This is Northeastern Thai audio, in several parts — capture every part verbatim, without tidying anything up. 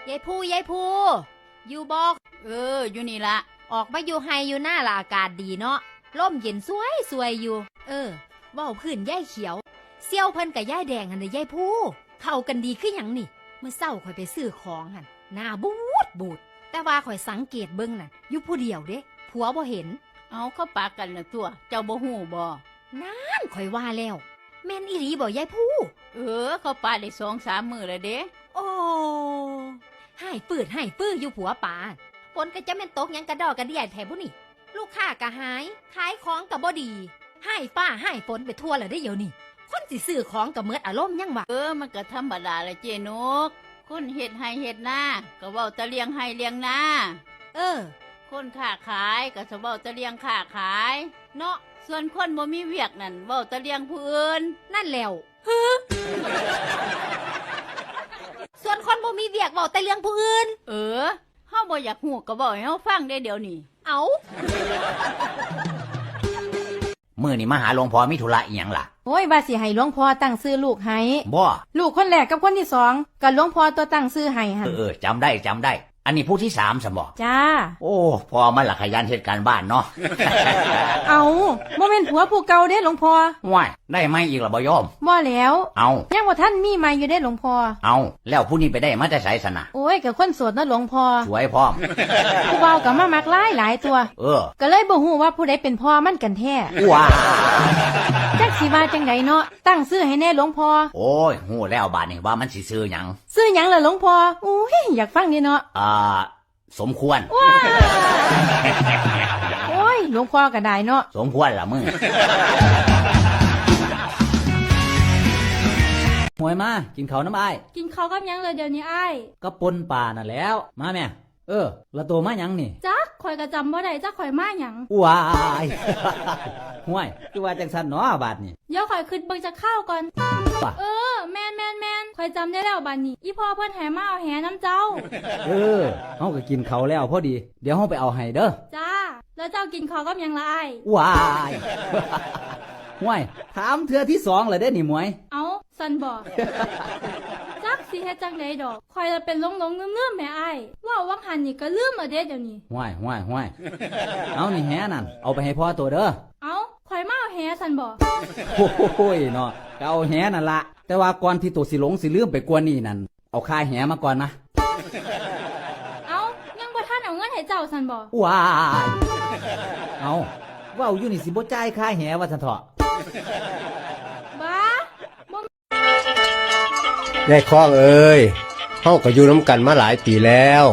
ยายภู ยายภู อยู่บ่ เออ อยู่นี่ละ ออกมาอยู่ไฮ่อยู่นาละ อากาศดีเนาะ ลมเย็นสวยสวยอยู่ เออ เว้าพื้นยายเขียว เสี่ยวเพิ่นกับยายแดงหั่นเด้ยายภู เข้ากันดีคือหยังนี่ มื้อเช้าข้อยไปซื้อของหั่น หน้าบูดบูด แต่ว่าข้อยสังเกตเบิ่งนั่น อยู่ผู้เดียวเด้ ผัวบ่เห็น เอา เขาปะกันน่ะตั่ว เจ้าบ่ฮู้บ่ นั่น ข้อยว่าแล้ว แม่นอีหลีบ่ยายภู เออ เขาปะได้สองสามมื้อแล้วเด้ โอ้ ฮ้ายปืดฮ้ายปืออยู่ผัวป๋า ฝนก็จะแม่นตกหยังกะด้อกะเดี้ยแท้บุนี่ ลูกค้าก็หาย ขายของก็บ่ดี ฮ้ายฟ้าฮ้ายฝนไปทั่วแล้วเด้เดี๋ยวนี้ คนสิซื้อของก็หมดอารมณ์ยังวะ เออ มันก็ธรรมดาละเจ้นก คนเฮ็ดไฮ่เฮ็ดนา ก็เว้าแต่เรื่องไฮ่เรื่องนา เออ คนค้าขายก็สิเว้าแต่เรื่องค้าขาย เนาะ ส่วนคนบ่มีเวียกนั่น เว้าแต่เรื่องผู้อื่น นั่นแหล้ว ส่วนคนบ่มีเวียกเว้าแต่เรื่องผู้อื่น เออ เฮาบ่อยากฮู้ก็เว้าให้เฮาฟังเด้เดี๋ยวนี้ เอ้า มื้อนี้มาหาหลวงพ่อมีธุระอีหยังล่ะ โอ้ย ว่าสิให้หลวงพ่อตั้งชื่อลูกให้ บ่ ลูกคนแรกกับคนที่สอง ก็หลวงพ่อตัวตั้งชื่อให้หั่น เออ เออ จำได้ จำได้ อันนี้ผู้ที่สามซั่นบ่ จ้า โอ้ พ่อมันละขยันเฮ็ดการบ้านเนาะ เอ้า บ่แม่นผัวผู้เก่าเด้หลวงพ่อ ว้าย ได้ใหม่อีกละบ่โยม บ่แล้ว เอ้า ยังบ่ทันมีใหม่อยู่เด้หลวงพ่อ เอ้า แล้วผู้นี้ไปได้มาแต่ไสซั่นน่ะ โอ้ย ก็คนโสดเนาะหลวงพ่อ สวยพร้อม ผู้บ่าวก็มามักหลายหลายตัว เออ ก็เลยบ่ฮู้ว่าผู้ใดเป็นพ่อมันกันแท้ ว้า จักสิว่าจั่งใดเนาะ ตั้งชื่อให้แน่หลวงพ่อ โอ้ย ฮู้แล้วบาดนี้ว่ามันสิชื่อหยัง ชื่อหยังล่ะหลวงพ่อ อุ้ย อยากฟังเด้เนาะ อ่า สมควร ว้า โอ้ย หลวงพ่อก็ได้เนาะ สมควรล่ะมึง หมวยมา กินข้าวนำอ้าย กินข้าวกับหยังล่ะเดี๋ยวนี้อ้าย กับป่นปลานั่นแหล้ว มาแม่ เออ ละโตมาหยังนี่ จัก ข้อยก็จำบ่ได้ จักข้อยมาหยัง ว้าย ห้วย คือว่าจั่งซั้นเนาะบาดนี้ เดี๋ยวข้อยคิดเบิ่งจักคราวก่อน ว่า เออ แม่น แม่น แม่น ข้อยจำได้แล้วบาดนี้ อีพ่อเพิ่นให้มาเอาแหนำเจ้า เออ เฮาก็กินข้าวแล้วพอดี เดี๋ยวเฮาไปเอาให้เด้อ จ้า แล้วเจ้ากินข้าวกับหยังล่ะอ้าย ว้าย ห้วย ถามเทื่อที่สองแล้วเด้นี่หมวย เอ้า ซั้นบ่ จักสิเฮ็ดจั่งใดดอก ข้อยละเป็นหลงๆลืมๆแหมอ้าย เว้าหว่างหั้นนี่ก็ลืมแล้วเด้เดี๋ยวนี้ ห้วย ห้วย ห้วย เอานี่แหนั่น เอาไปให้พ่อโตเด้อ เอ้า ข้อยมาเอาแหซั้นบ่ โอ้ยเนาะ ก็เอาแหนั่นละ แต่ว่าก่อนที่โตสิหลงสิลืมไปกว่านี้นั่น เอาค่าแหมาก่อนนะ เอ้า ยังบ่ทันเอาเงินให้เจ้าซั้นบ่ ว้าย เอ้า เว้าอยู่นี่สิบ่จ่ายค่าแหว่าซั่นเถาะ บ้า บ่ ยายคองเอ้ย เฮาก็อยู่นำกันมาหลายปีแล้ว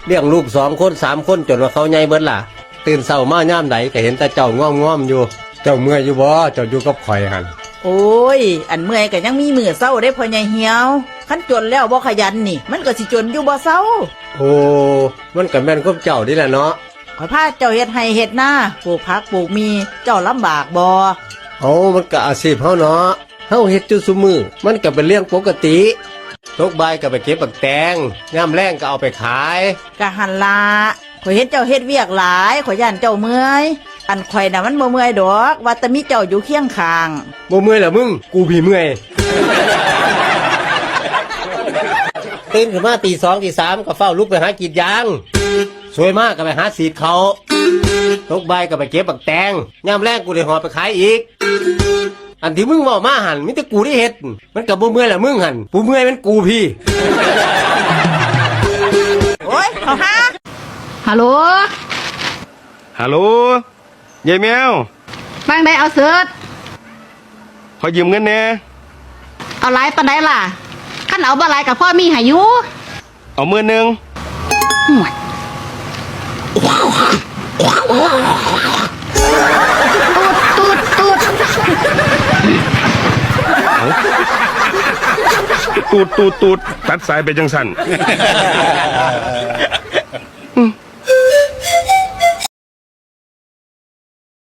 เลี้ยงลูกสองคนสามคนจนว่าเขาใหญ่เบิดล่ะ ตื่นเช้ามายามใดก็เห็นแต่เจ้าง่อมๆอยู่ เจ้าเมื่อยอยู่บ่ เจ้าอยู่กับข้อยหั่น โอ้ย อันเมื่อยก็ยังมีมื้อเช้าเด้พ่อใหญ่เหี่ยว คันจนแล้วบ่ขยันนี่ มันก็สิจนอยู่บ่เซา โอ้ มันก็แม่นความเจ้านี่แหละเนาะ ข้อยพาเจ้าเฮ็ดไร่เฮ็ดนา ปลูกผักปลูกหมี เจ้าลำบากบ่ เอ้า มันก็อาชีพเฮาเนาะ เฮาเฮ็ดอยู่ซุมื้อ มันก็เป็นเรื่องปกติ ตกบ่ายก็ไปเก็บบักแตง ยามแลงก็เอาไปขาย กะหั่นล่ะ ข้อยเห็นเจ้าเฮ็ดเวียกหลาย ข้อยย้านเจ้าเมื่อย อันข้อยน่ะมันบ่เมื่อยดอก ว่าแต่มีเจ้าอยู่เคียงข้าง บ่เมื่อยล่ะมึง กูพีเมื่อย ตื่นขึ้นมาตีสองตีสามก็ฟ้าวลุกไปหากรีดยาง สวยมากก็ไปหาสีดเขา ตกบ่ายก็ไปเก็บบักแตง ยามแลงกูได้หอบไปขายอีก อันที่มึงเว้ามาหั่น มีแต่กูได้เฮ็ด มันก็บ่เมื่อยล่ะมึงหั่น ผู้เมื่อยมันกูพี โอ๊ย เขาหา ฮัลโหล ฮัลโหล ยายแมว ว่าจั่งใดเอาเสิร์ช ขอยืมเงินแหน่ เอาหลายปานใดล่ะ คันเอาบ่หลายก็พอมีให้อยู่ เอาหมื่นหนึ่ง ห่วย ตูด ตูด ตูด ตูด ตูด ตูด ตัดสายไปจั่งซั้น